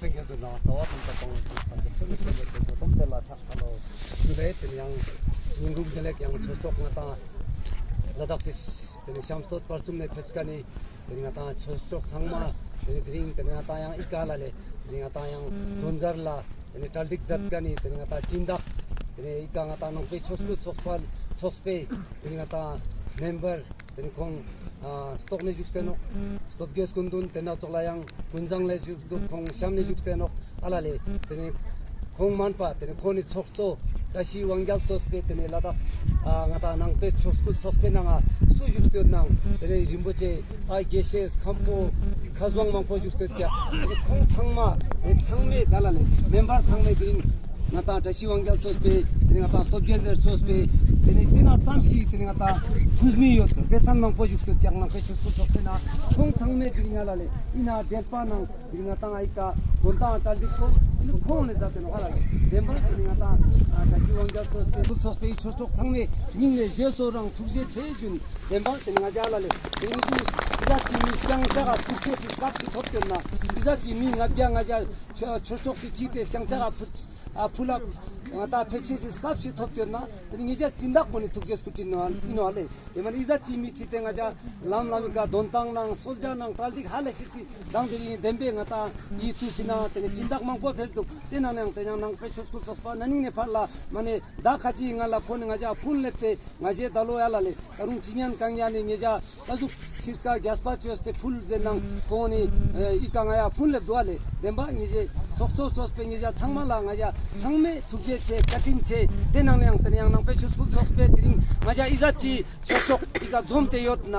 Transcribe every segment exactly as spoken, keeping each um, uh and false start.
སེང་གེ་ཟུར་ན་ལྟ་བ་དང་ད་གོང་ལ་ཅིག་ཕན་ཐོགས་ཐོན་ནས་ཐོན་ནས་ཐོན་ཐོན་དེ་ལ་ཕྱག་འཚལ་ལོ། ཞུ་ལེ། དེ་ནས་ཡང་ཉིན་གུང་དེ་ལེགས། ཡང་ཆོས་གྲོགས་ང་དང་ལ་དྭགས་སི་དེ་ནས་གཤམ་སྟོད་བར་གསུམ་ནས་ཕེབས་ཀ་ནི་དེ་ནས་ང་དང་ཆོས་གྲོགས་ཚང་མ་དེ་ནས་དེ་རིང་དེ་ནས་ང་དང་ཡང་ཨི་ཀ་ལ་ལེ། དེ་ནས་ང་དང་ཡང་དོན་གྲུབ་ལ་དེ་ནས་གྲ་སྒྲིག་མཛད་ཀ་ནི་དེ་ནས་ང་དང་སྦྱིན་བདག་དེ་ནས་ཨི་ཀ་ང་དང་ནང་པའི་ཆོས་སྐུལ་ཚོགས་པ་ཚོགས་པའི་དེ་ནས་ང་དང་མེམ་བར་དེ་ནས་ཁོང་ཨ་སྟོད་ནས་བཞུགས་ཏེ་ནོག། སྟོད་དགེ་སྐུ་མདུན། དེ་ནས་ཙོགས་ལ་ཡང་ཀུན་བཟང་ལས་བཞུགས་འདུག། ཁོང་གཤམ་ནས་བཞུགས་ཏེ་ནོག། ཨ་ལ་ལེ། དེ་ནས་ཁོང་མན་པ་དེ་ནས་ཁོང་ནི་ཚོགས་གཙོ་བཀྲ་ཤིས་དབང་རྒྱལ་གཙོས་པའི་དེ་ནས་ལ་དྭགས་ཨ་ང་དང་ནང་པའི་ཆོས་སྐུལ་ཚོགས་པའི་ནང་ང་སུ་བཞུགས་ཏེ་ཡོད་ནང་དེ་ནས་རིན་པོ་ཆེ་ད་དགེ་བཤེས་མཁན་པོ་མཁས་དབང་མང་པོ་བཞུགས་ཏེ་ཡོད་ཀྱག། དེ་ནས་ཁོང་ཚང་མ་དེ་ཚང་མས་ད་ལ་ལེ་མེམ་བར་ཚང་མས་དེ་རིང་ང་དང་བཀྲ་ཤིས་དབང་རྒྱལ་གཙོས་པའི་དེ་ནས་ང་དང་སྟོད་རྒྱལ་ལས་གཙོས་པའི་དེ་ནས་དེ་ན་ཙམ་ཞིག་དེ་ནས་ང་དང་ཐུགས་མི་ཡོད་སྡེ་ཚན་མང་པོ་བཞུགས་ཏེ་ཡོད་ཀྱག། ནང་པའི་ཆོས་སྐུལ་ཚོགས་པའི་ནང་ཁོང་ཚང་མས་དེ་རིང་ང་ལ་ལེ་ཨི་ན་དེ་པ་ནང་དེ་རིང་ང་དང་ཨི་ཀ་དོན་དང་གྲ་སྒྲིག་ཁོང་ཁོང་ལས་མཛད་དེ་ནོག། ཨ་ལ་ལེ་བདེན་པ་དེ་རིང་ང་དང་བཀྲ་ཤིས་དབང་རྒྱལ་གཙོས་པའི་སྐུལ་ཚོགས་པའི་ཆོས་གྲོགས་ཚང་མས་སྙིང་ནས་རྗེས་སུ་རང་ཐུགས་རྗེ་ཆེ་ཞུ་ཡིན། བདེན་པ་དེ་ནས་ང་ཅག་ལ་ལེ་དེ་ནས་ཨི་ཟ་ཅི་མི་རྐྱང་ཆ་ག་ཐུགས་རྗེ་སི་སྐབས་ཤིག་ཐོབ་ཡོད་ན། ཨི་ཟ་ཅི་མི་ལྔ་བརྒྱ་ང་ཅག་ཆོས་གྲོགས་ཀྱི་ཁྲིད་དེ་རྐྱང་ཆ་ག་ཕུལ་ཨ་ཕུལ་ལ་ང་དང་ཕེབས་ཤེས་སི་སྐབས་ཤིག་ཐོབ་ཡོད་ན། དེ་ནས་ངེད་ཅག་སྦྱིན་བདག་ཀུན་ནི་ཐུགས་རྗེ་སྐུལ་ཏེ་ཡིན་ནོག་ཨ་ལེ། དེ་མ་ནི་ཨི་ཟ་ཅི་མི་ཁྲིད་དེ་ང་ཅག་ལམ་ལམ་ག་དོན་ཐང་ནང་གསོལ་ཇ་ནང་གྲ་སྒྲིག་ཧ་ལས་ཤིག་ཅིག་དང་དེ་རིང་བདེན་པའི་ང་དང་ཡིད་ཐུགས་སི་ནང་དེ་ནས་སྦྱིན་བདག་མང་པོ་ཕེབས་འདུག། དེ་ནང་ནས་ཡང་དེ་ཡང་ནང་པའི་ཆོས་སྐུལ་ཚོགས་པ་ན་ནིང་ནས་ཕར་ལ་མ་ནས་ཟླ་ཁ་ཅིག་ང་ལ་ཁོ་ནི་ང་ཅག་ཕུན་སླེབས་ཏེ་ང་ཅག་ད་ལོ་ཡ་ལ་ལེ་ད་རུང་ཅི་ཉན་གང་ཉན་ནི་ངེད་ཅག་ཀ་ཟུག་སིར་ཀ་རྒྱས་པ་བཅོས་ཏེ་ཕུལ་ཟེར་ནང་ཁོང་ནི་ཨི་ཀ་ང་ཡ་ཕུན་སླེབས་འདུག་ཨ་ལེ། བདེན་པ་ངེད་ཅག་ཚོགས་གཙོ་གཙོས་པའི་ངེད་ཅག་ཚང་མ་ལ་ང་ཅག་ཚང་མས་ཐུགས་རྗེ་ཆེ་བཀའ་དྲིན་ཆེ། དེ་ནང་ནས་ཡང་དེ་ནས་ཡང་ནང་པའི་ཆོས་སྐུལ་ཚོགས་པའི་དེ་རིང་ང་ཅག་ཨི་ཟ་ཅི་ཆོས་གྲོགས་ཨི་ཀ་འཛོམས་ཏེ་ཡོད་ན།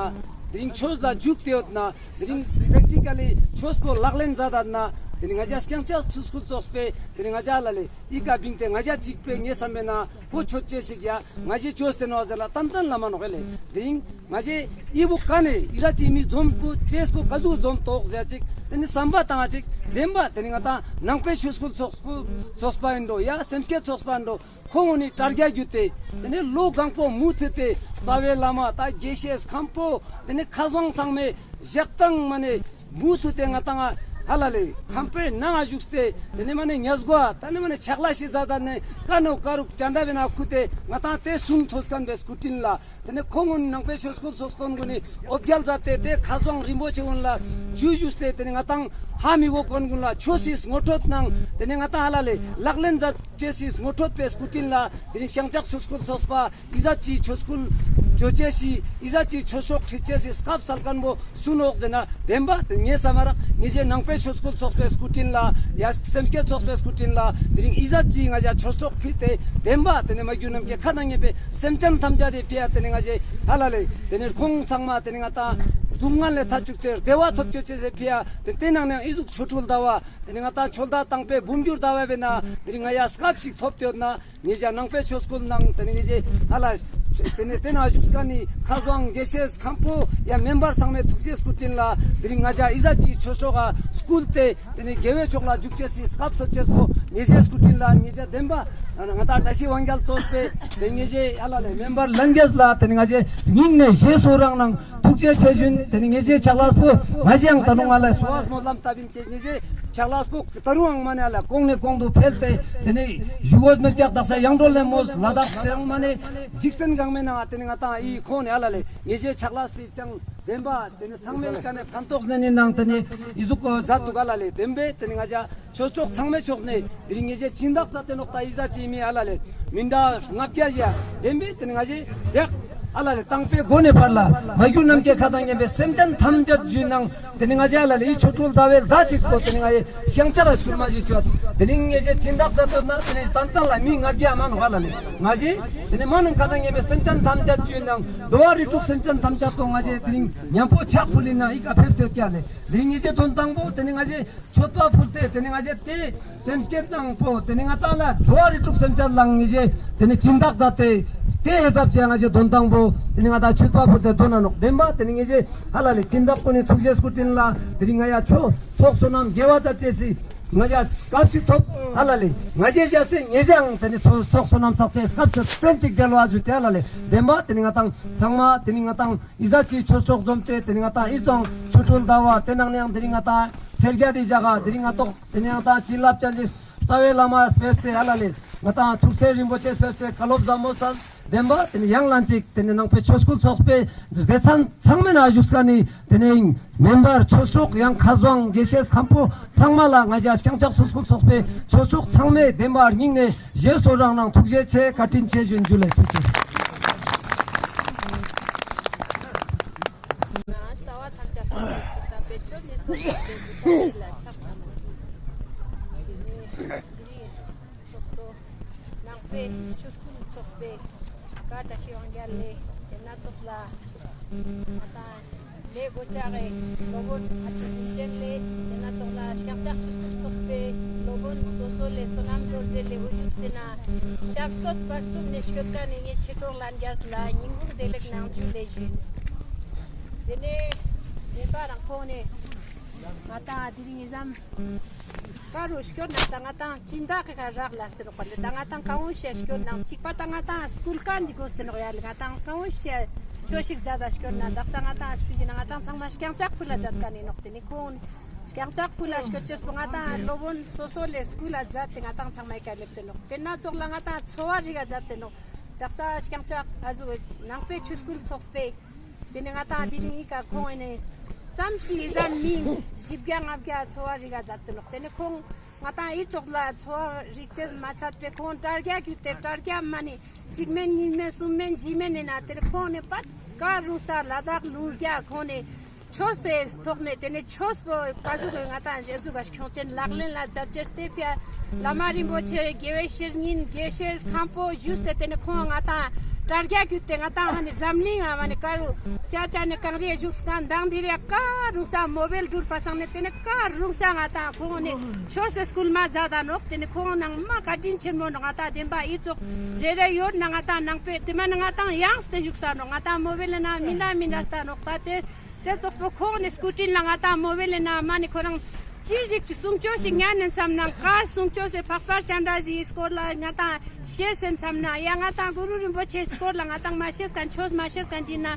དེ་རིང་ཆོས་ལ་འཇུག་སྟེ་ཡོད་ན། དེ་རིང་པེག་ཊི་ཀ་ལི་ཆོས་པོ་ལག་ལེན་མཛད་ད་ན། དེ་རིང་ང་ཅག་རྐྱང་ཆ་ཆོས་སྐུལ་ཚོགས་པའི་དེ་རིང་ང་ཅག་ལ་ལེ་ཨི་ཀ་བིང་ཏེ་ང་ཅག་གཅིག་པའི་ངེད་བསམ་པའི་ན་ཕོ་ཆོས་ཅེས་ཤིག་ཡ་ང་ཅག་ཆོས་དེ་ནོ་ཟེར་ལ་ཏན་ཏན་ལ་མ་ནོག་ཨེ་ལེ། དེ་རིང་ང་ཅག་ཨི་བོ་ཀ་ནས་ཨི་ཟ་ཅི་མི་འཛོམས་པོ་ཅེས་པོ་ཀ་ཟུག་འཛོམས་ཏོག་ཟེར་ཅིག་དེ་ནི་བསམ་པ་བཏང་ཅིག་བདེན་པ་དེ་རིང་ང་དང་ནང་པའི་ཆོས་སྐུལ་ཚོགས་སྐུལ་ཚོགས་པ་ཡིན་འགྲོ་ཡ་སེམས་བསྐྱེད་ཚོགས་པ་ཡིན་འགྲོ། ཁོང་ནི་དྲ་རྒྱ་བརྒྱུད་དེ་དེ་ནི་ལོ་གང་པོ་མུ་མཐུད་དེ་རྩ་བའི་བླ་མ་དང་དགེ་བཤེས་མཁན་པོ་དེ་ནི་མཁས་དབང་ཚང་མས་ཞག་དང་མ་ནས་མུ་མཐུད་དེ་ང་དང་ཧ་ལ་ལེ་ཁང་པའི་ནང་ང་བཞུགས་ཏེ་དེ་ནི་མ་ནས་ཉལ་གོ་དེ་ནི་མ་ནས་ཕྱག་ལས་ཤིག་མཛད་ད་ནས་ཀ་ནོ་ཀ་རུག་ཅན་དྲ་བའི་ནང་ཁུ་ཏེ་ང་དང་དེ་གསུང་ཐོས་མཁན་པའི་སྐུ་དྲིན་ལ། དེ་ནས་ཁོང་ངོ་ནང་པའི་ཆོས་སྐུལ་ཚོགས་ཁང་ངོ་ནས་འོ་བརྒྱལ་མཛད་དེ་དེ་མཁས་དབང་རིན་པོ་ཆེ་ཀུན་ལ་ཇུས་ཞུས་ཏེ་དེ་ནས་ང་དང་ཧ་མི་གོ་མཁན་ཀུན་ལ་ཆོས་སི་ངོ་སྤྲོད་གནང་། དེ་ནས་ང་དང་ཧ་ལ་ལེ་ལག་ལེན་མཛད་ཅེས་སི་ངོ་སྤྲོད་པའི་སྐུ་དྲིན་ལ་དེ་ནས་ཤང་ཅག་ཆོས་སྐུལ་ཚོགས་པ་ཨི་ཟ་ཅི་ཆོས་སྐུལ་ཇོ་ཅེས་སི་ཨི་ཟ་ཅི་ཆོས་གྲོགས་ཁྲིད་ཅེས་སི་སྐབས་སལ་མཁན་པོ་སུ་ནོག་ཟེར་ན། བདེན་པ་དེ་ངས་བསམ་མ་རག། ངེད་ཅག་ནང་པའི་ཆོས་སྐུལ་ཚོགས་པའི་སྐུ་དྲིན་ལ་ཡ་སེམས་བསྐྱེད་ཚོགས་པའི་སྐུ་དྲིན་ལ་དེ་རིང་ཨི་ཟ་ཅི་ང་ཅག་ཆོས་གྲོགས་ཕུལ་ཏེ་བདེན་པ་དེ་ནས་མ་གྱུར་ནམ་མཁའི་མཁའ་དང་མཉམ་པའི་སེམས་ཅན་ཐམས་ཅད་དེ་ཕི་ཡ་དེ་ནས་ང་ཅག་ཧ་ལ་ལེ་དེ་ནས་ཁོང་ཚང་མ་དེ་ནས་ང་དང་སྡུག་བསྔལ་ལས་ཐར་ཅུག་ཅེས་བདེ་བ་ཐོབ་ཅུག་ཅེས་སི་ཕི་ཡ་དེ་དེ་ནང་ནས་ཨི་ཟུག་ཆོ་འཕྲུལ་ཟླ་བ་དེ་ནས་ང་དང་ཆོ་ལྡ་དང་པོའི་འབུམ་འགྱུར་ཟླ་བ་བས་ན་དེ་རིང་ང་ཡ་སྐབས་ཤིག་ཐོབ་སྟེ་ཡོད་ན། ངེད་ཅག་ནང་པའི་ཆོས་སྐུལ་ནང་དེ་ནས་ངེད་ཅག་ཧ་ལ་དེ་ནས་དེ་ན་བཞུགས་མཁན་ནི་མཁས་དབང་དགེ་བཤེས་མཁན་པོ་ཡ་མེམ་བར་ཚང་མའི་ཐུགས་རྗེ་སྐུ་དྲིན་ལ་དེ་རིང་ང་ཅག་ཨི་ཟ་ཅི་ཆོས་གྲོགས་ཀ་སྐུལ་ཏེ་དེ་ནས་དགེ་བའི་ཕྱོགས་ལ་འཇུག་ཅེས་སི་སྐབས་ཐོབ་ཅེས་པོ་ངེད་ཅག་སྐུ་དྲིན་ལ་ངེད་ཅག་བདེན་པ་ང་དང་བཀྲ་ཤིས་དབང་རྒྱལ་གཙོས་པའི་དེ་ངེད་ཅག་ཧ་ལ་ལེ་མེམ་བར་ལྷན་རྒྱས་ལ་དེ་ནས་ང་ཅག་སྙིང་ནས་རྗེས་སུ་རང་ནང་ཐུགས་རྗེ་ཆེ་ཞུ་ཡིན། དེ་ནས་ངེད་ཅག་ཕྱག་ལས་པོ་ང་ཅག་ཡང་ད་རུང་ང་ལ་གསོལ་བ་སྨོན་ལམ་བཏབ་ཡིན། ངེད་ཅག་ཕྱག་ལས་པོ་ད་རུང་ཡང་མ་ནས་ལ་གོང་ནས་གོང་དུ་འཕེལ་ཏེ་དེ་ནས་བཞུགས་སྒོ་མི་ལྕགས་དག་ས་ཡང་འགྲོ་ལེ་མོས་ལ་དྭགས་སེང་མ་ནས་འཇིག་རྟེན་གང་མེད་ནང་དེ་ནས་ང་དང་ཨི་ཁོང་ནས་ཨ་ལ་ལེ་ངེད་ཅག་ཕྱག་ལས་སི་ཅང་བདེན་པ་དེ་ནས་ཚང་མའི་ཀ་ནས་ཕན་ཐོགས་ནས་ནི་ནང་དེ་ནས་ཨི་ཟུག་གོ་མཛད་འདུག་ག་ལ་ལེ། བདེན་པས་དེ་ནས་ང་ཅག་ཆོས་གྲོགས་ཚང་མའི་ཕྱོགས་ནས་དེ་རིང་ངེད་ཅག་སྦྱིན་བདག་ཙ་དེ་ནོག་ད་ཨི་ཟ་ཅི་མི་ཨ་ལ་ལེ་མི་འདྲ་ལྔ་བརྒྱ་ཞིག་བདེན་པས་དེ་ནས་ང་ཅག་དེ་ཨ་ལ་ལེ་དང་པོའི་སྒོ་ནས་ཕར་ལ་མ་གྱུར་ནམ་མཁའི་མཁའ་དང་མཉམ་པའི་སེམས་ཅན་ཐམས་ཅད་ཞུ་ནང་དེ་ནས་ང་ཅག་ལ་ལེ་ཨི་ཆོ་འཕྲུལ་ཟླ་བའི་ཟླ་གཅིག་པོ་དེ་ནས་ང་ཅག་ཤང་ཅག་ལ་སྐུལ་མ་ཞིག་བཅོས། དེ་ནས་ངེད་ཅག་སྦྱིན་བདག་ཙ་དོན་ན་དེ་ནས་ཏན་ཏན་ལ་མི་ལྔ་བརྒྱ་མ་ནོག་ཨ་ལ་ལེ་ང་ཅག་དེ་ནས་མ་ནང་མཁའ་དང་མཉམ་པའི་སེམས་ཅན་ཐམས་ཅད་ཞུ་ནང་འགྲོ་བ་རིགས་དྲུག་སེམས་ཅན་ཐམས་ཅད་དོ་ང་ཅག་དེ་རིང་མཉམ་པོ་ཕྱག་ཕུལ་ལེ་ནང་ཨི་ཀ་ཕེབས་ཐོས་ཀྱ་ལེ། དེ་རིང་ངེད་ཅག་དོན་དང་པོ་དེ་ནས་ང་ཅག་མཆོད་པ་ཕུལ་ཏེ་དེ་ནས་ང་ཅག་དེ་སེམས་བསྐྱེད་དང་པོ་དེ་ནས་ང་དང་ལ་འགྲོ་བ་རིགས་དྲུག་སེམས་ཅན་ལ་ངེད་ཅག་དེ་ནས་སྦྱིན་བདག་མཛད་དེ་དེ་ཧེ་སབ་ཅེས་ང་ཅག་དོན་དང་པོ་དེ་ནས་ང་དང་མཆོད་པ་ཕུལ་ཏེ་དོན་ན་ནོག། བདེན་པ་དེ་ནས་ངེད་ཅག་ཧ་ལ་ལེ་སྦྱིན་བདག་ཀུན་ནི་ཐུགས་རྗེ་སྐུ་དྲིན་ལ་དེ་རིང་ང་ཡ་ཆོས་ཚོགས་བསོད་ནམས་དགེ་བ་མཛད་ཅེས་སི་ང་ཅག་སྐབས་ཤིག་ཐོབ་ཧ་ལ་ལེ་ང་ཅག་བཞག་སྟེ་ངེད་ཅག་དེ་ནས་ཚོགས་ཚོགས་བསོད་ནམས་བསགས་ཅེས་སྐབས་ཤིག་ཕན་ཅིག་མཇལ་བ་ཞུ་སྟེ་ཧ་ལ་ལེ་བདེན་པ་དེ་ནས་ང་དང་ཚང་མ་དེ་ནས་ང་དང་ཨི་ཟ་ཅི་ཆོས་གྲོགས་འཛོམས་ཏེ་དེ་ནས་ང་དང་ཨི་ཙོང་ཆོ་འཕྲུལ་ཟླ་བ་དེ་ནང་ནས་ཡང་དེ་ནས་ང་དང་ ཆེར་རྒྱ་དེ་ཞག་ག་དེ་རིང་ང་ཏོག་དེ་ནས་ང་ཏང་བྱིན་རླབས་ཅན་གྱི་རྩ་བའི་བླ་མ་སྤེལ་ཏེ་ཨ་ལ་ལེ་ང་ཏང་ཐུགས་སྲས་རིན་པོ་ཆེ་སྤེལ་ཏེ་བཀའ་སློབ་ཟབ་མོ་སལ། བདེན་པ་དེ་ནས་ཡང་ལན་ཅིག་དེ་ནས་ནང་པའི་ཆོས་སྐུལ་ཚོགས་པའི་སྡེ་ཚན་ཚང་མའི་ནང་བཞུགས་ས་ནི་དེ་ནས་མེམ་བར་ཆོས་གྲོགས་ཡང་མཁས་དབང་དགེ་བཤེས་མཁན་པོ་ཚང་མ་ལ་ང་ཞ་རྐྱང་ཕྱག་ཆོས་སྐུལ་ཚོགས་པའི་ཆོས་གྲོགས་ཚང་མའི་བདེན་པ་སྙིང་ནས་ཞེ་སོ་རང་ནང་ཐུགས་རྗེ་ཆེ་བཀའ་དྲིན་ཆེ་ཞུ་ཨིན། ཇུ་ལེ། ཐུགས་རྗེ་ཆེ། ལྟ་བ་ཐམས་ཅད་སོ་སོའི་ཆིག་ལྟ་བའི་ཆོས་ནི་ཐོག་ལ་པའི་གི་ཐོག་ལ་ཕྱག་འཚལ་ལོ། དེ་ནས་དེ་རིང་ཚོགས་གཙོ་ནང་པའི་ཆོས་སྐུལ་ཚོགས་པའི་བཀའ་བཀྲ་ཤིས་དབང་རྒྱལ་ལེ་དེ་ན་ཚོགས་ལ་ང་ཏང་ལས་འགོ་བཅག་གི་སློབ་དཔོན་ཨ་ཅེ་རིན་ཆེན་ལེ་དེ་ན་ཚོགས་ལ་རྐྱང་ཕྱག་ཆོས་སྐུལ་ཚོགས་པའི་སློབ་དཔོན་སོ་སོ་ལེ་བསོད་ནམས་རྡོ་རྗེ་ལེ་འོ་ཡུག་སེ་ན་ཞབས་སྟོད་བར་གསུམ་ནས་སྐྱོད་ཀ་ནས་ངའི་ཆེ་གྲོགས་ལྷན་རྒྱས་ལ་སྙིང་ཁུང་བདེ་ལེགས་ནང་ཞུ་ལེ་ཞུ། དེ་ནས་བདེན་པ་རང་ཁོང་ནས་ང་ཏང་དེ་རིང་ཨི་ཙམ་ཀ་རུ་སྐྱོད་ན་ད་ང་ཏང་སྦྱིན་བདག་གི་ཁ་རག་ལ་ཟེར་ནོག་པ་ལེ། ད་ང་ཏང་གང་བོ་ཞིག་སྐྱོད་ན་གཅིག་པ་ད་ང་ཏང་སྐུལ་མཁན་གྱི་དགོས་ཟེར་ནོག་ཡ་ལེ། ང་ཏང་གང་བོ་ཞིག་ཆོས་ཤིག་མཛད་ད་སྐྱོད་ན་དག་ས་ང་ཏང་སྤུ་ཞིག་ན་ང་ཏང་ཚང་མ་རྐྱང་ཕྱག་ཕུལ་ལ་མཛད་མཁན་ཡིན་ནོག་དེ་ནི་ཁོང་རྐྱང་ཕྱག་ཕུལ་ལ་སྐྱོད་ཅེས་སུ་ང་ཏང་སློབ་དཔོན་སོ་སོ་ལེ་སྐུལ་ལ་མཛད་དེ་ང་ཏང་ཚང་མ་ཡི་ཀ་སླེབས་ཏེ་ནོག་དེ་ན་ཚོགས་ལ་ང་ཏང་འཚོ་བ་རིག་ག་མཛད་དེ་ནོག་དག་ས་རྐྱང་ཕྱག་ཨ་ཟུག་ནང་པའི་ཆོས་སྐུལ་ཚོགས་པའི་དེ་ནས་ང་ཏང་དེ་རིང་ཨི་ཀ་ཁོང་ཨེ་ནས་ཙམ་ཞིག་ཨི་ཙམ་མི་བཞི་བརྒྱ་ལྔ་བརྒྱ་འཚོ་བ་རིག་ག་མཛད་དེ་ནོག་དེ་ནས་ཁོང་ང་ཏང་ཨི་ཙོགས་ལ་འཚོ་བ་རིག་ཅེས་མ་ཚད་པའི་ཁོང་དྲ་རྒྱ་བརྒྱུད་དེ་དྲ་རྒྱ་མ་ནི་གཅིག་མན་གཉིས་མན་གསུམ་མན་བཞི་མན་ནས་ན་དེ་ནས་ཁོང་ནས་པད་ག་རུང་ས་ལ་དྭགས་ལུང་རྒྱ་ཁོང་ནས་ཆོས་སི་ཐོག་ནས་དེ་ནས་ཆོས་པོ་ག་ཟུག་གི་ང་ཏང་རེ་ཟུག་ག་ཁྱོང་ཆེན་ལག་ལེན་ལ་མཛད་ཅེས་ཏེ་ཕི་ཡ་བླ་མ་རིན་པོ་ཆེ་དགེ་བའི་བཤེས་གཉེན་དགེ་བཤེས་མཁན་པོ་ཞུས་ཏེ་དེ་ནས་ཁོང་ང་ཏང་དྲ་རྒྱ་བརྒྱུད་དེ་ང་ཏང་ཧ་ནི་འཛམ་གླིང་ང་མ་ནི་ཀ་རུ་ས་ཆ་ནས་གངས་རི་བཞུགས་མཁན་དང་དེ་རིང་ཀ་རུང་ས་མོ་བེལ་འགྲུལ་པ་སང་ནས་དེ་ནས་ཀ་རུང་ས་ང་ཏང་ཁོང་ནས་ཆོས་སི་སྐུལ་མ་མཛད་ད་ནོག་དེ་ནས་ཁོང་ནང་མ་བཀའ་དྲིན་ཆེན་མོ་ནོག་ང་ཏང་བདེན་པ་ཨི་ཙོགས་རེ་རེ་ཡོད་ན་ང་ཏང་ནང་པའི་དེ་མ་ནི་ང་ཏང་ཡང་སྟེ་བཞུགས་ས་ནོག་ང་ཏང་མོ་བེལ་ན་མི་འདྲ་མི་འདྲ་ས་ནོག་ད་དེ། དེ་ཙོགས་པོ་ཁོང་ནི་སྐུ་དྲིན་ལ་ང་ཏང་མོ་བེལ་ན་མ་ནི་ཁོ་རང་ཅི་ཞིག་གསུང་ཆོས་ཤིག་ཉན་ནན་བསམ་ན་ཀ་སྐུ་སྐྱོད་སི་འཕགས་པ་སྤྱན་རས་གཟིགས་སྐོར་ལ་ང་ཏང་ཤེས་སེན་བསམ་ན་ཡ་ང་ཏང་གུ་རུ་རིན་པོ་ཆེ་སྐོར་ལ་ང་ཏང་མ་ཤེས་མཁན་ཆོས་མ་ཤེས་མཁན་ཅི་ན་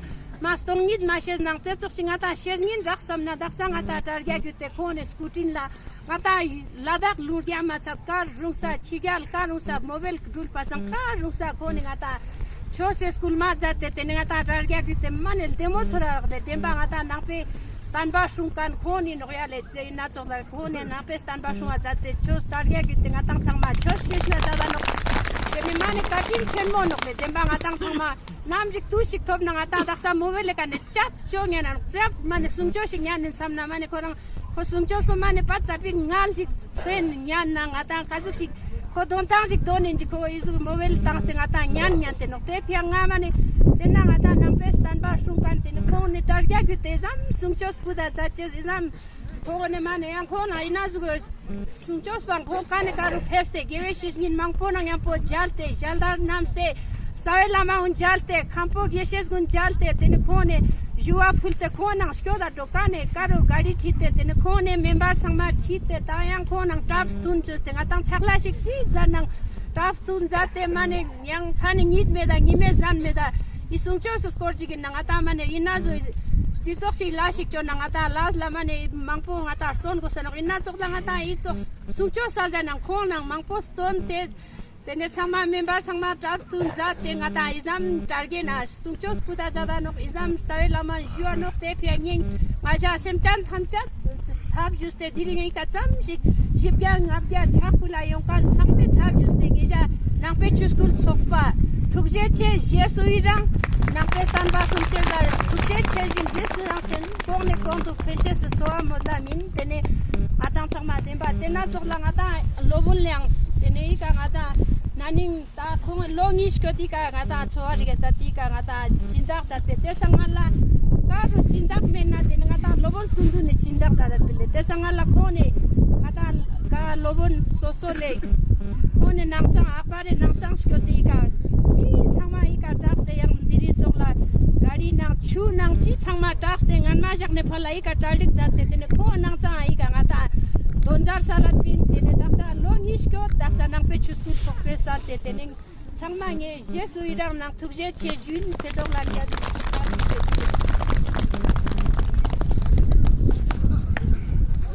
མ་སྟོང་ཉིད་མ་ཤེས་ནང་དེ་ཙོགས་ཤིག་ང་ཏང་ཤེས་ཉིན་རག་བསམ་ན་དག་ས་ང་ཏང་དྲ་རྒྱ་བརྒྱུད་དེ་ཁོང་ནི་སྐུ་དྲིན་ལ་ང་ཏང་ལ་དྭགས་ལུང་རྒྱ་མ་ཚད་ཀ་རུང་ས་ཕྱི་རྒྱལ་ཀ་རུང་ས་མོ་བེལ་འགྲུལ་པ་སང་ཀ་རུང་ས་ཁོང་ནི་ང་ཏང་ཆོས་སི་སྐུལ་མ་མཛད་དེ་དེ་ནི་ང་ཏང་དྲ་རྒྱ་བརྒྱུད་དེ་མ་ནི་བདེ་མོ་ཚོར་རག་ལེ། བདེན་པ་ང་ཏང་ནང་པའི་བསྟན་པ་སྲུང་མཁན་ཁོང་ནི་ནོག་ཡ་ལེ། དེ་ན་ཙོགས་ལ་ཁོང་ནི་ནང་པའི་བསྟན་པ་སྲུང་བ་མཛད་དེ་ཆོས་དྲ་རྒྱ་བརྒྱུད་དེ་ང་ཏང་ཚང་མ་ཆོས་ཤེས་ན་ད་ད་ནོག་དེ་ནི་མ་ནི་བཀའ་དྲིན་ཆེན་མོ་ནོག་ལེ། བདེན་པ་ང་ཏང་ཚང་མ་ནམ་ཞིག་དུས་ཤིག་ཐོབ་ན་ང་ཏང་དག་ས་མོ་བེལ་ལེ་ཀ་ནི་ཅབ་ཅོ་ཉན་ན་ནོག་ཅབ་མ་ནི་གསུང་ཆོས་ཤིག་ཉན་ནི་བསམ་ན་མ་ནི་ཁོ་རང་ཁོ་གསུང་ཆོས་པོ་མ་ནི་པ་ཙ་པིག་ངལ་ཞིག་ཚོན་ཉན་ན་ང་ཏང་ཀ་ཟུག་ཞིག་ཁོ་དོན་ཐང་ཞིག་དོན་ནི་ཅིག་ཁོ་ཨི་ཟུག་མོ་བེལ་བཏང་སྟེ་ང་ཏང་ཉན་ཉན་ཏེ་ནོག་དེ་ཕི་ཡ་ང་མ་ནི་དེ་ན་ང་ཏང་ནང་པའི་བསྟན་པ་སྲུང་མཁན་དེ་ནི་ཁོང་ནི་དྲ་རྒྱ་བརྒྱུད་དེ་ཙམ་གསུང་ཆོས་སྤུ་ད་མཛད་ཅེས་ཨི་ཙམ་ཁོ་ནི་མ་ནི་ཡང་ཁོང་ན་ཨི་ན་ཟུག་གསུང་ཆོས་པ་ཁོང་ཀ་ནི་ཀ་རུ་ཕེབས་ཏེ་དགེ་བའི་བཤེས་གཉེན་མང་པོ་ནང་མཉམ་པོ་མཇལ་ཏེ་ཞལ་ལྟར་བསྣམས་ཏེ། རྩ་བའི་བླ་མ་གུན་མཇལ་ཏེ་མཁན་པོ་དགེ་བཤེས་གུན་མཇལ་ཏེ་དེ་ནི་ཁོང་ནས་ཞུ་བ་ཕུལ་ཏེ་ཁོང་ནང་སྐྱོད་ད་འགྲོ་ཀ་ནས་ཀ་རུ་ག་རི་ཁྲིད་དེ་དེ་ནི་ཁོང་ནས་མེམ་བར་ཚང་མ་ཁྲིད་དེ་ད་ཡང་ཁོང་ནང་གྲབས་སྟུན་བཅོས་ཏེ་ང་ཏང་ཕྱག་ལས་ཤིག་ཅི་མཛད་ནང་གྲབས་སྟུན་མཛད་དེ་མ་ནས་ཡང་ཚ་ནི་ཉིད་མེད་ད་ཉི་མེད་ཟན་མེད་ད་ཨི་གསུང་ཆོས་སུ་སྐོར་ཅིག་གི་ནང་ང་ཏང་མ་ནས་ཨི་ན་ཟུ་སྤྱི་ཚོགས་ཤིག་ལ་ཤིག་བཅོ་ན་ང་ཏང་ལས་ལ་མ་ནས་མང་པོ་ང་ཏང་བརྩོན་དགོས་ས་ནོག་ཨི་ན་ཚོགས་ལ་ང་ཏང་ཨི་ཚོགས་གསུང་ཆོས་སལ་ཟ་ནང་ཁོང་ནང་མང་པོ་བརྩོན་ཏེ། དེ་ནས་ཚང་མ་མེམ་བར་ཚང་མ་གྲབས་སྟུན་མཛད་དེ་ང་ཏང་ཨི་ཙམ་དྲ་རྒྱའི་ནང་གསུང་ཆོས་སྤུ་ད་མཛད་ད་ནོག་ཨི་ཙམ་རྩ་བའི་བླ་མ་ཞུ་བ་ནོག་དེ་ཕི་ཡ་ངས་ང་ཞ་སེམས་ཅན་ཐམས་ཅད་ཚབ་ཞུས་ཏེ་དེ་རིང་ཨི་ཀ་ཙམ་ཞིག་བཞི་བརྒྱ་ལྔ་བརྒྱ་ཕྱག་ཕུལ་ལ་ཡོང་མཁན་ཚང་མའི་ཚབ་ཞུས་ཏེ་ངེ་ཞ་ནང་པའི་ཆོས་སྐུལ་ཚོགས་པ་ཐུགས་རྗེ་ཆེ་ཞེས་སུ་ཡི་རང་ནང་པའི་བསྟན་པ་སྲུང་ཆེད་ལ་ཐུགས་རྗེ་ཆེ་ཞེས་རྗེས་སུ་ཡི་རང་ཞེས་གོང་ནས་གོང་དུ་ཕན་ཆད་སུ་གསོལ་བ་སྨོན་ལམ་ཡིན། དེ་ནས་ང་ཏང་ཚང་མ་བདེན་པ་དེ་ན་ཚོགས་ལ་ང་ཏང་སློབ་དཔོན་ལེའང་དེ་ནས་ཨི་ཀ་ང་ཏང་ན་ནིང་ད་ཁོང་ལོ་གཉིས་སྐྱོད་དེ་ཀ་ང་ཏང་འཚོ་བ་རིག་ག་མཛད་དེ་ཀ་ང་ཏང་སྦྱིན་བདག་མཛད་དེ་དེ་སང་ང་ལ་ཀ་རུ་སྦྱིན་བདག་མེད་ན་དེ་ནི་ང་ཏང་སློབ་དཔོན་སྐུ་མདུན་ནས་སྦྱིན་བདག་མཛད་དེ་ལེ། དེ་སང་ང་ལ་ཁོང་ནས་ང་ཏང་ཀ་སློབ་དཔོན་སོ་སོ་ལེ་ཁོང་ནས་ནང་ཚང་ཨ་པ་རེ་ནང་ཚང་སྐྱོད་དེ་ཀ་ཅི་ཚང་མ་ཨི་ཀ་གྲགས་ཏེ་ཡང་འདི་རི་ཚོགས་ལ་ག་རི་ནང་ཆུ་ནང་ཅི་ཚང་མ་གྲགས་ཏེ་ངན་མ་བཞག་ནས་ཕར་ལ་ཨི་ཀ་གྲ་སྒྲིག་མཛད་དེ་དེ་ནས་ཁོང་ནང་ཚང་ཨི་ཀ་ང་ཏང་དོན་མཛད་ས་ལ་པིན། དེ་ནས་དག་ས་ལོ་གཉིས་སྐྱོད་དག་ས་ནང་པའི་ཆོས་སྐུལ་ཚོགས་པའི་ས་དེ་དེ་ནས་ཚང་མ་ངས་རྗེས་སུ་ཡི་རང་ནང་ཐུགས་རྗེ་ཆེ་ཞུ་ཡིན། ཆེ་མདོག་ལ་ཉར་ཞུ་ཞུ།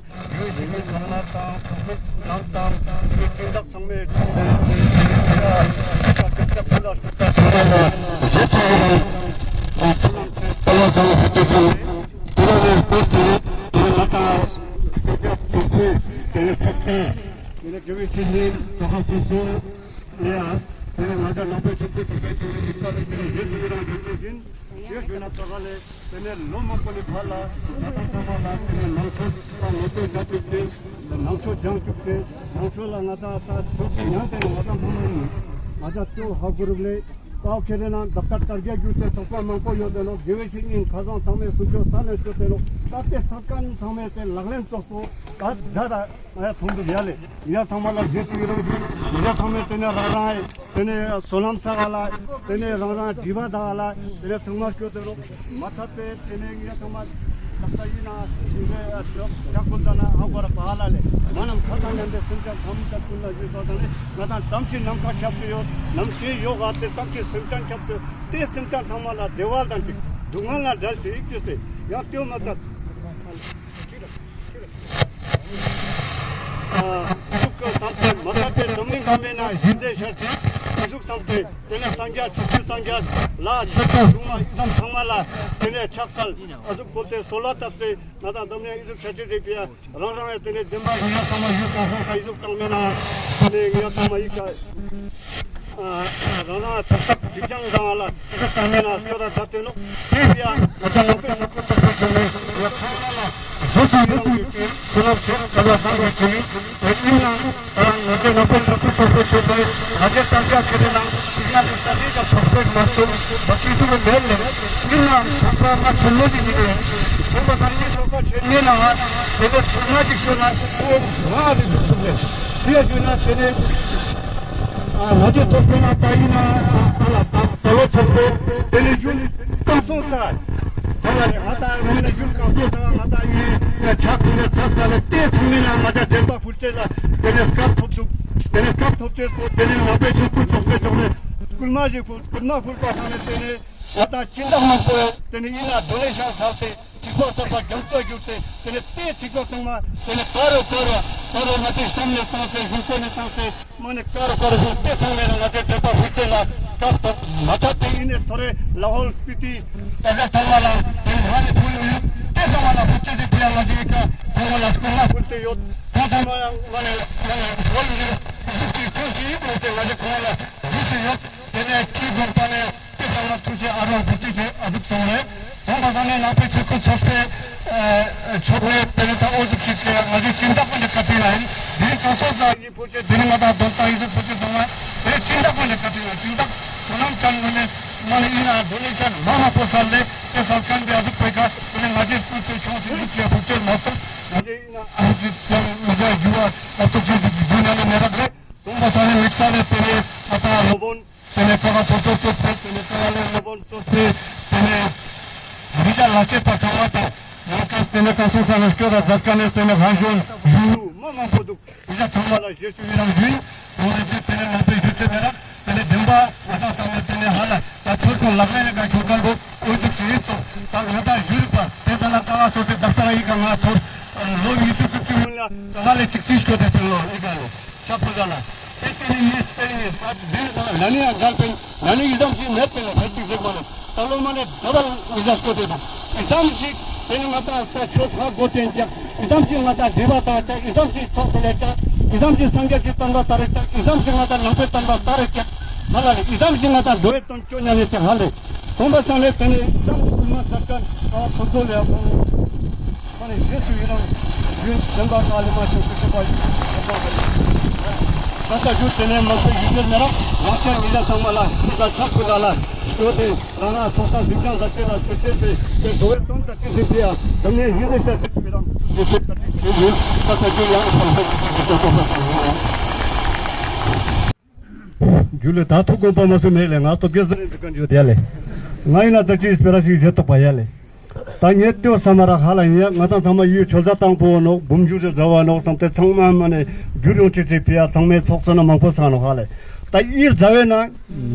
དང་། དེ་བོའི་གཞིས་མི་ཚང་མ་དང་། ཚོགས་མི་རྣམས་དང་། དེ་བོའི་སྤུན་ཟླ་ཚང་མའི་ཕྱོགས་ནས་ང་ཏང་སྐྱབས་བཅོལ་ལ་ཞུགས་པ་ཚང་མ་ལ་རྗེས་སུ་ཡི་རང་ཨ་སྨོན་ལམ་ཆེ་བསྟོད་པ་བཟང་པོ་ཞུ་རྒྱུ་ཡིན། དེ་ནས་བསྟུན་ཏེ་དེ་ནས་ང་ཏང་སྐྱབས་བཅོལ་ཚོགས་པའི་དེ་ནས་ཚོགས་གཙོ་དེ་ནས་དགེ་བའི་བཤེས་གཉེན་གྲོགས་པོ་སོ་སོ་ཡ། དེ་ནས་ང་ཏང་ནང་པའི་ཆོས་ཀྱི་ཚོགས་པའི་ཚོགས་མི་ཡིག་ཚང་ནས་དེ་ནས་རྗེས་སུ་ཡི་རང་ཞུ་རྒྱུ་ཡིན། ཞེས་ཞུས་ན་ཚ་ག་ལས། དེ་ནས་ལོ་མང་པོ་ནས་ཕར་ལ་ང་ཏང་ཚང་མ་ལ་དེ་ནས་ནང་ཆོས་དང་ངོ་སྤྲོད་བྱ་བཅུག་སྟེ། ནང་ཆོས་སྦྱང་བཅུག་སྟེ། ནང་ཆོས་ལ་ང་ཏང་ད་ཆོས་ཀྱི་ཉམས་དེ་ནས་ང་ཏང་ཚང་མ་ནི་ང་ཏང་ཏེ་བོ་ཧ་གོ་རུག་ལེ། པའོ་ཁེ་རེ་ནང་དག་ས་དར་རྒྱས་གྱུར་ཏེ་ཚོགས་པ་མང་པོ་ཡོད་དེ་ནོག་དགེ་བའི་བཤེས་གཉེན་ཁ་སང་ཚང་མས་གསུང་ཆོས་ས་ལེན་ཆོས་དེ་ནོག་ད་ལྟའི་ས་ཁན་ཚང་མས་དེ་ལག་ལེན་ཙོགས་པོ་ད་མཛད་ད། ང་ཡ་ཚང་འདུག་ཡ་ལེ། ང་ཡ་ཚང་མ་ལ་རྗེས་སུ་ཡི་རང་ཞུ། ང་ཡ་ཚང་མས་དེ་ནས་རང་རང་དེ་ནས་བསོད་ནམས་བསགས་ལ། དེ་ནས་རང་རང་སྒྲིབ་པ་དག་ལ། དེ་ནས་ཚང་མ་སྐྱོད་དེ་རོགས། མ་ཚད་པའི་དེ་ནས་ང་ཡ་ཚང་མ་དག་ས་ཡིན་ན་ཞིང་ལས་ཆོག་ཆག་ཀུན་ད་ན་ཧ་གོ་ར་པ་ཧ་ལ་ལེ། མ་ནམ་ཁ་ཐང་ཉམས་པའི་སེམས་ཅན་ཚང་མ་ཀུན་ལ་ཞུས་པ་དང་ནི་ང་ཏང་ཙམ་ཞིག་ནམ་མཁའ་ཁྱབ་སུ་ཡོད། ནམ་མཁའི་ཡོག་ག་དེ་ཙམ་ཞིག་སེམས་ཅན་ཁྱབ་སུ་ཡོད། དེ་སེམས་ཅན་ཚང་མ་ལ་བདེ་བ་དང་ཅིག་སྡུག་བསྔལ་ལ་བྲལ་ཅིག་ཅེས་སེ་ཡང་ལྟོས་མ་ཚད། ཨ་ཨི་ཟུག་བསམ་སྟེ་མ་ཚད་དེ་འཛམ་གླིང་ག་མེད་ན་ཞི་བདེ་ཤར་ཅིག་ཨི་ཟུག་བསམ་སྟེ། དེ་ནས་སངས་རྒྱས་ཆོས་ཀྱི་སངས་རྒྱས་ལ་ཆོས་ཀྱི་སྲུང་མ་ཨི་དམ་ཚང་མ་ལ་དེ་ནས་ཕྱག་འཚལ་ཨ་ཟུག་བཀོལ་ཏེ་གསོལ་བ་བཏབ་སྟེ། ང་ཏང་འཛམ་གླིང་ཨི་ཟུག་ཆ་ཅེས་རེ་ཕི་ཡ། རང་རང་ཡ་དེ་ནས་བདེན་པ་རང་ཡ་ཚང་མ་ཡུལ་གང་སོང་ས་ཨི་ཟུག་བཏང་མེད་ན། དེ་ནས་ང་ཡ་ཚང་མ་ཡི་ག་རང་རང་ཚོགས་ས་སྒྲིབ་སྦྱང་བཟང་བ་ལ་ཨི་ཟུག་བཏང་མེད་ན་སྐྱོ་ར་མཛད་དེ་ནོག་དེ་ཡ་ང་ཚོ་ནང་པའི་ཆོས་སྐུལ་ཚོགས་པའི་ཆོས་ནས་ཡ་ཚང་མ་ལ་རྗེས་སུ་ཡི་རང་གི་ཆོས་སུ་ལོག་ཆོས་དགའ་བ་བཟང་བའི་ཆོས་ཡིན། དེ་ཡིན་ན་ང་ཚོ་ནང་པའི་ཆོས་སྐུལ་ཚོགས་པའི་ཆོས་དེ་ང་ཚོའི་ཏང་ཤག་ཁེ་རེ་ནང་ང་ཚོ་ས་གནས་ཀྱི་ཚོགས་པའི་མ་སུ་བ་ཤིང་ཐུག་མེད་ལེ། ཡིན་ནའང་ཚོགས་པ་མ་ཆེན་མོ་ཞིག་ཡིན་ནའང་ཚོགས་པ་ས་གནས་ཚོགས་པ་ཆེན་མོའི་ནང་ང་དེ་ནས་ཚོགས་མ་ཞིག་ཤོད་ན་ཁོ་ང་རེ་ཚོགས་པ་ཞིག་ཡོད་ན་དེ་ནས་ང་ཚོའི་ཚོགས་པའི་ནང་ད་ཡིན་ན་ཨ་ལ་ད་ད་ལོ་ཚོགས་པའི་དེ་ནས་ཡུལ་གང་སོང་ས་ད་ལ་ང་ད་རང་ནས་ཡུལ་གང་སོང་ས་ང་ད་ཡིན་ན་ཆགས་དེ་ནས་ཆགས་ས་ལ་དེ་ཚང་མའི་ནང་ང་ད་དྲན་པ་ཕུལ་ཅེས་ལ་དེ་ནས་སྐབས་ཐོབ་འདུག་དེ་ནས་སྐབས་ཐོབ་ཅེས་པོ་དེ་ནས་ནང་པའི་ཆོས་སྐུལ་ཚོགས་པའི་ཕྱོགས་ནས་སྐུལ་མ་ཞིག་ཕུལ། སྐུལ་མ་ཕུལ་པ་ཚང་ནས་དེ་ནས་ང་ད་སྦྱིན་བདག་མང་པོ་དེ་ནས་ཡིན་ན་དོ་ལེ་ཤ་ཚར་ཏེ་ཐིགས་པ་གསར་པ་རྒྱ་མཚོ་བསྒྱུར་ཏེ་དེ་ནས་དེ་ཐིགས་པ་ཚང་མ་དེ་ནས་ཀ་རུ་ཀ་རུ་ཀ་རུ་ང་ཚོའི་བསམ་ནས་བཏང་སྟེ་གཞུང་ཚོགས་ནས་བཏང་སྟེ་མ་ནས་ཀ་རུ་ཀ་རུ་གཞུང་དེ་ཚང་མའི་ནང་ང་ཚོའི་དྲན་པ་ཕུལ་ཅེས་ལ་སྐབས་ཐོབ། མ་ཚད་དེ་ཡིན་ནས་ཐོ་རེ་ལ་ཧོལ་སྤི་ཏི་ད་ལྟ་ཚང་མ་ལ་དེ་ནས་ང་ནས་ཕུལ་ཡོད། དེ་ཚང་མ་ལ་ཕུལ་ཅེས་ཞིག་ཕུལ་ཡ་ང་ཚོའི་ཀ་ཚང་མ་ལ་སྐུལ་མ་ཕུལ་ཏེ་ཡོད། ད་ཚང་མ་ཡང་མ་ནས་ཡང་ཡང་ཧོལ་ཡིན་ནས་གཞུང་ཚོགས་ཀྱི་ཁོངས་སུ་ཡིན་ནོ་དེ་ང་ཚོ་ཁོང་ལ་ཞུས་སུ་ཡོད། དེ་ནས་ཀི་དགོངས་པ་ནས་དེ་ཚང་མ་ཐུགས་རྗེ་ཨ་རོགས་བུ་ཏི་ཆེ་ཨ་ཟུག་སོང་རེད། དོན་པ་ས་ནས་ནང་པའི་ཆོས་སྐུལ་ཚོགས་པའི་ཨ་ཕྱོགས་ནས་དེ་ནས་ད་འོ་ཟུག་ཞིག་གི་ང་ཚོའི་སྦྱིན་བདག་ཀུན་གྱི་བཀའ་དྲིན་ལ་ཡིན། དེ་ནས་གང་ཚོགས་ས་ཡིན་ཕུལ་ཅེས་དེ་ནས་ང་དང་དོན་དག་ཡིན་ཟུག་ཕུལ་ཅེས་སོང་ན་དེ་ནས་སྦྱིན་བདག་ཀུན་གྱི་བཀའ་དྲིན་ལ་སྦྱིན་བདག་བསོད་ནམས་ཅན་ངོས་ནས་མ་ནས་ཡིན་ན་དོ་ལེ་ཤ་མ་མ་པོ་ས་ལས་དེ་ས་མཁན་དེ་ཨ་ཟུག་པའི་ཁ་དེ་ནས་ང་ཚོའི་སྐུལ་ཚོགས་ཆུང་ཞིག་ཟུག་ཅེས་ཕུལ་ཅེས་མ་གཏོགས་ང་ཚོའི་ཡིན་ན་ཨ་ཟུག་ཅེས་ཡང་མི་བྱ་ཞུ་བ་ཨ་ཐུགས་རྗེ་ཆེ་ཞུ་ན་ནི་མེད་རག་རེད། དོན་པ་ས་ནས་དམིགས་བསལ་ནས་དེ་ནས་ང་དང་སློབ་དཔོན་དེ་ནས་ཀ་བ་ཚོགས་གཙོ་གཙོས་པའི་དེ་ནས་ཀ་བ་ལས་སློབ་དཔོན་གཙོས་པའི་དེ་ནས་རི་རྒྱ་ལ་བཅས་པ་ཚང་མ་དང་ཡང་ཀ་དེ་ནས་ཀ་སོང་ས་ནས་སྐྱོ་ར་མཛད་མཁན་ནས་དེ་ནས་ཧན་ཞོན་ཡུ་མ་མང་པོ་འདུག་རི་རྒྱ་ཚང་མ་ལ་རྗེས་སུ་ཡི་རང་ཞུ་ཡིན། འོ་རེ་ཅེ་དེ་ནས་ནང་པའི་ཞུ་ཅེས་མེད་ར་དེ་ནས་བདེན་པ་ང་དང་ཚང་མ་དེ་ནས་ཧ་ལ་ད་ཚོར་ཁོང་ལག་ལེན་ལ་ཀ་ཁྱོད་ཀ་འགོ་འོ་ཅིག་ཞུ་ཡིན་ཏོ། ད་ང་དང་ཡུལ་པ་དེ་ས་ལ་ཀ་བ་སོ་སོའི་དག་ས་ར་ཡི་ཀ་ང་ཚོར་ལོ་ཉི་ཤུ་སུམ་ཅུ་སྔོན་ལ་ཀ་བ་ལས་ཅིག་ཅིག་སྐྱོ་དེ་དེ་ལོ་ཡི་ཀ་ལོ། ཤ་ཕུ་ཟ་ལ། ཨེ་སྟེ་ནི་ནི་སྟེ་ནི་ནི་ད་དེ་ནི་ད་ན་ནི་ཡང་འགལ་པིན་ན་ནི་ཡི་ཙམ་ཞིག་མེད་པིན་ལ་ཕལ་ཆེར་ཟེར་གོ་ནི་ད་ལོ་མ་ནི་ད་བལ་ཡི་ཙམ་སྐོར་ཏེ་དང་ཡི་ཙམ་ཞིག་དེ་ནི་ང་ད་ད་ཆོས་ཧ་གོ་ཏེན་ཀྱག་ཡི་ཙམ་ཞིག་ང་ད་སྒྲིབ་པ་དག་ཀྱག་ཡི་ཙམ་ཞིག་ཚོགས་པ་ལས་ཀྱག་ཡི་ཙམ་ཞིག་སངས་རྒྱས་ཀྱི་བསྟན་པ་དར་ཀྱག་ཡི་ཙམ་ཞིག་ང་ད་ནང་པའི་བསྟན་པ་དར་ཀྱག་ཧ་ལ་ལེ་ཡི་ཙམ་ཞིག་ང་ད་འགྲོ་བའི་དོན་སྐྱོ་ཉ་ནི་ཀྱག་ཧ་ལེ། དོན་པ་ས་ནས་དེ་ནི་ཡི་ཙམ་ཞིག་སྐུལ་མ་མཛད་མཁན་ཨ་ཚོགས་གཙོ་ལས་ཁོང་། ཁོང་ནི་རྗེས་སུ་ཡི་རང་ཡུལ་བསྟན་པ་ཀ་ལི་མ་ཆོས་སུ་ཆོས་པ་ཡིན། ད་ལྟ་ཡུལ་དེ་ནས་མང་པོའི་ཡུལ་གྱར་ནས་རང་ཡང་ཆ་ཡིན་ལ་ཚང་མ་ལ་ཡུལ་ལ་ཆགས་ཁུལ་ལ་ལ་ཡོད་དེ་རང་རང་ཚོགས་ས་འཛིན་སྐྱོང་ལ་ཆེ་ལ་ཆེ་ཆེ་ཆེ་དེ་འགྲོ་བའི་དོན་དང་ཆེ་ཆེ་ཆེ་ཡ་དམ་ནས་ཡིན་རེ་ཤ་རྗེས་སུ་ཡི་རང་ཡུལ་ཆེ་ཀ་ཆེ། རྒྱུ་ལས་ད་ཐུག་དགོངས་པ་མ་སུ་མེད་ལེ། ང་སྟོབས་རྒྱལ་ཟེར་ནས་འདུག་ག་འཇུ་དེ་ལེ། ང་ཡིན་ན་ད་ཅི་སྤེ་ར་ཞིག་བཞེས་ཐུབ་པ་ཡ་ལེ། ད་ངས་ལྟོས་ས་མ་རག་ཧ་ལ་ཡིན་ཡ། ང་དང་ཚང་མ་ཡུལ་ཆོལ་ཟ་དང་པོ་ནོག། འབུམ་འགྱུར་རེ་ཟ་བ་ནོག་བསམ་སྟེ་ཚང་མ་མ་ནས་འགྱུར་ཡོང་ཅེས་ཅེས་ཕི་ཡ་ཚང་མའི་ཚོགས་གཙོ་ན་མང་པོ་ཚང་ནོག་ཧ་ལེ། ད་ཡིད་ཟ་བས་ན་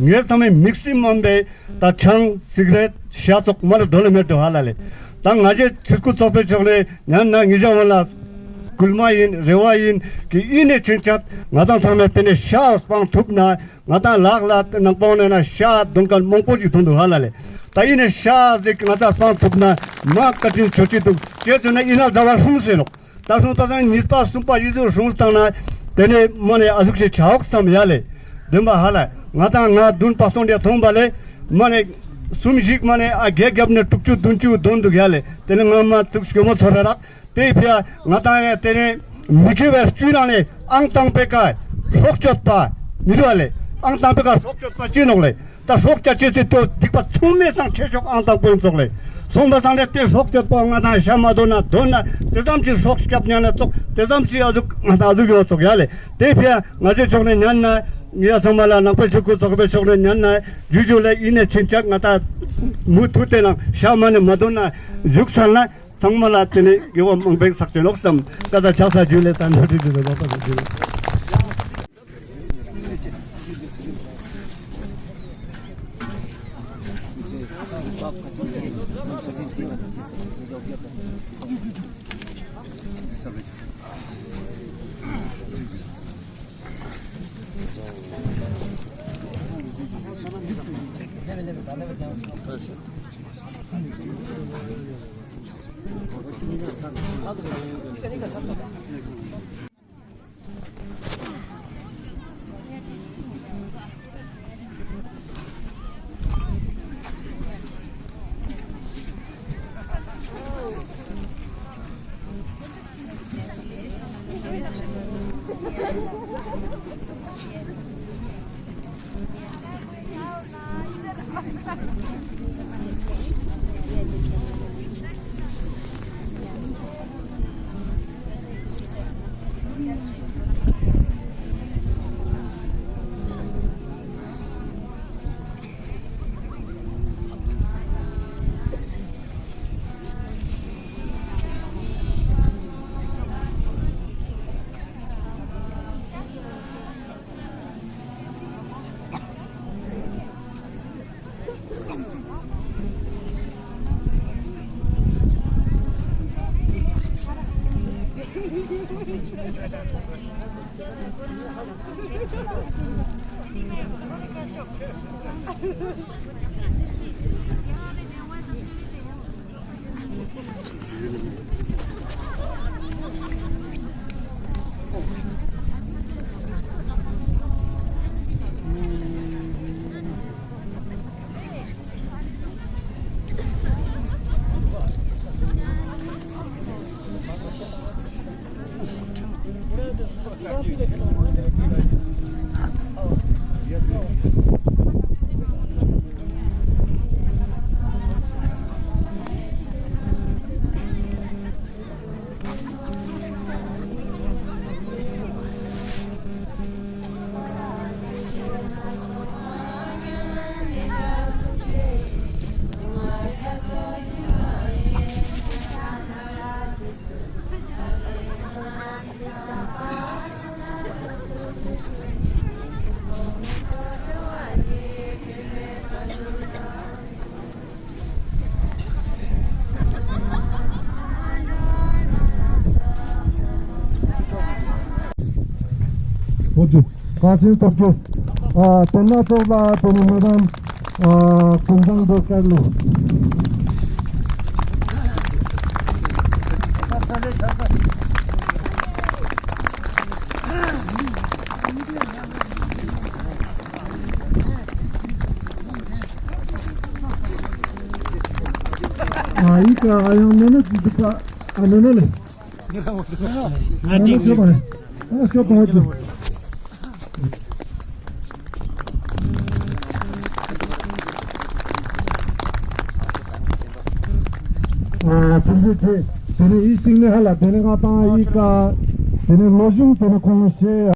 ངས་ཚང་མའི་མིག་སི་མམ་པའི་ད་ཆང་སིག་རེཊ་ཤ་ཙོགས་མ་ནས་དོ་ལེ་མེད་དོ་ཧ་ལ་ལེ། ད་ང་ཞེ་ཕྱི་སྐུ་ཚོགས་པའི་ཕྱོགས་ནས་ཉན་ན་ངེད་ཅག་ཝང་ལ་སྐུལ་མ་ཡིན་རེ་བ་ཡིན་གི་ཡིན་ནས་ཕྱིན་ཆད་ང་དང་ཚང་མས་དེ་ནས་ཤ་སྤང་ཐུབ་ན། ང་དང་ལག་ལ་ནང་པ་ནས་ན་ཤ་དོན་ཁན་མང་པོ་ཞིག་ཐོན་འདུག་ཧ་ལ་ལེ། ད་ཡིན་ནས་ཤ་ཟིག་ང་དང་སྤང་ཐུབ་ན་མ་བཀའ་དྲིན་ཆོས་ཅི་འདུག་ཅེས་ཟེར་ན་ཡིན་ན་ཟ་བར་ཧྲུང་ཟེར་ནོག། ད་ཧྲུང་ད་སང་གཉིས་པ་གསུམ་པ་ཡི་ཟུར་ཧྲུང་བཏང་ན་དེ་ནས་མ་ནས་ཨ་ཟུག་ཞིག་ཆ་འོག་བསམ་ཡ་ལེ། བདུན་པ་ཧ་ལ་ང་དང་ང་བདུན་པ་སྟོང་དེ་ཐོང་པ་ལེ། མ་ནས་གསུམ་ཞིག་མ་ནས་ཨ་རྒྱལ་རྒྱབ་ནས་དྲུག་ཅུ་བདུན་ཅུ་དོན་འདུག་ཡ་ལེ། དེ་ནས་ང་མ་ཐུག་སྐྱོ་མོ་ཚོར་ར་རག། དེ་ཕིའ་ང་དང་ཡང་དེ་ནས་མི་དགེ་བའི་བཅུའི་ནང་ནས་ཨང་དང་པོའི་ཀ་སྲོག་གཅོད་པ་མི་རུ་བ་ལེ། ཨང་དང་པོའི་ཀ་སྲོག་གཅོད་པ་ཅི་ནོག་ལེ། ད་སྲོག་གཅོད་ཅེས་སི་དོ་སྡིག་པ་ཚང་མའི་སང་ཆེ་ཤོས་ཨང་དང་པོ་ཡིན་ཙོག་ལེ། སོང་པ་སང་ལེ་དེ་སྲོག་གཅོད་པ་ང་དང་ཤ་མ་དོན་ན་དོན་ན་དེ་ཙམ་གྱི་སྲོག་སྐྱབས་ཉན་ན་ཙོག། དེ་ཙམ་གྱི་ཨ་ཟུག་ང་དང་ཨ་ཟུག་ཡོད་ཙོག་ཡ་ལེ། དེ་ཕིའ་ང་ཚོའི་ཕྱོགས་ནས་ཉན་ན་ཡ་ཚང་མ་ལ་ནང་པའི་ཆོས་སྐུ་ཚོགས་པའི་ཕྱོགས་ནས་ཉན་ན་ཇུ་ཇུ་ལེ་ཡིན་ནས་ཕྱིན་ཆད་ང་དང་མུ་མཐུད་དེ་ནང་ཤ་མ་ནས་མ་དོན་ན་བཞུགས་ཚར་ན། ཚང་མ་ལ་དེ་ནས་དགེ་བ་མང་པོ་བསགས་ཆེ་ནོག་བསམ། ཀ་ད་ཆགས་ས་ཇུ་ལེ་ད་འགྲོ་དྲི་ཇུ་ལེ་ལོག་པ་ཇུ་ལེ། འོ་དུ། ཀ་ཆེན་སྟོབས་རྒྱས། ཨ་དེ་ན་ཙོགས་ལ་དེ་ནི་མེ་ཌམ་ཨ་ཀུན་བཟང་རྡོ་དཀར་ལོ། ཨ་ཡི་ཀ་ཨ་ཡང་ནོ་ནོ་ཅི་འདུག་པ། ཨ་ནོ་ནོ་ལེ། ང་ཏིང་ནོ་ནོ་ཅོ་པ་ནི། ཨ་ཅོ་པ་ཅོ། ཨ་ཐུགས་རྗེ་ཆེ། ཏེ་ནེ་འི་སྟིང་ནེ་ཧ་ལ་ཏེ་ནེ་ང་ཏང་འི་ཀ་ཏེ་ནེ་ལོ་ཞུང་ཏེ་ནེ་ཁོང་ཤེས།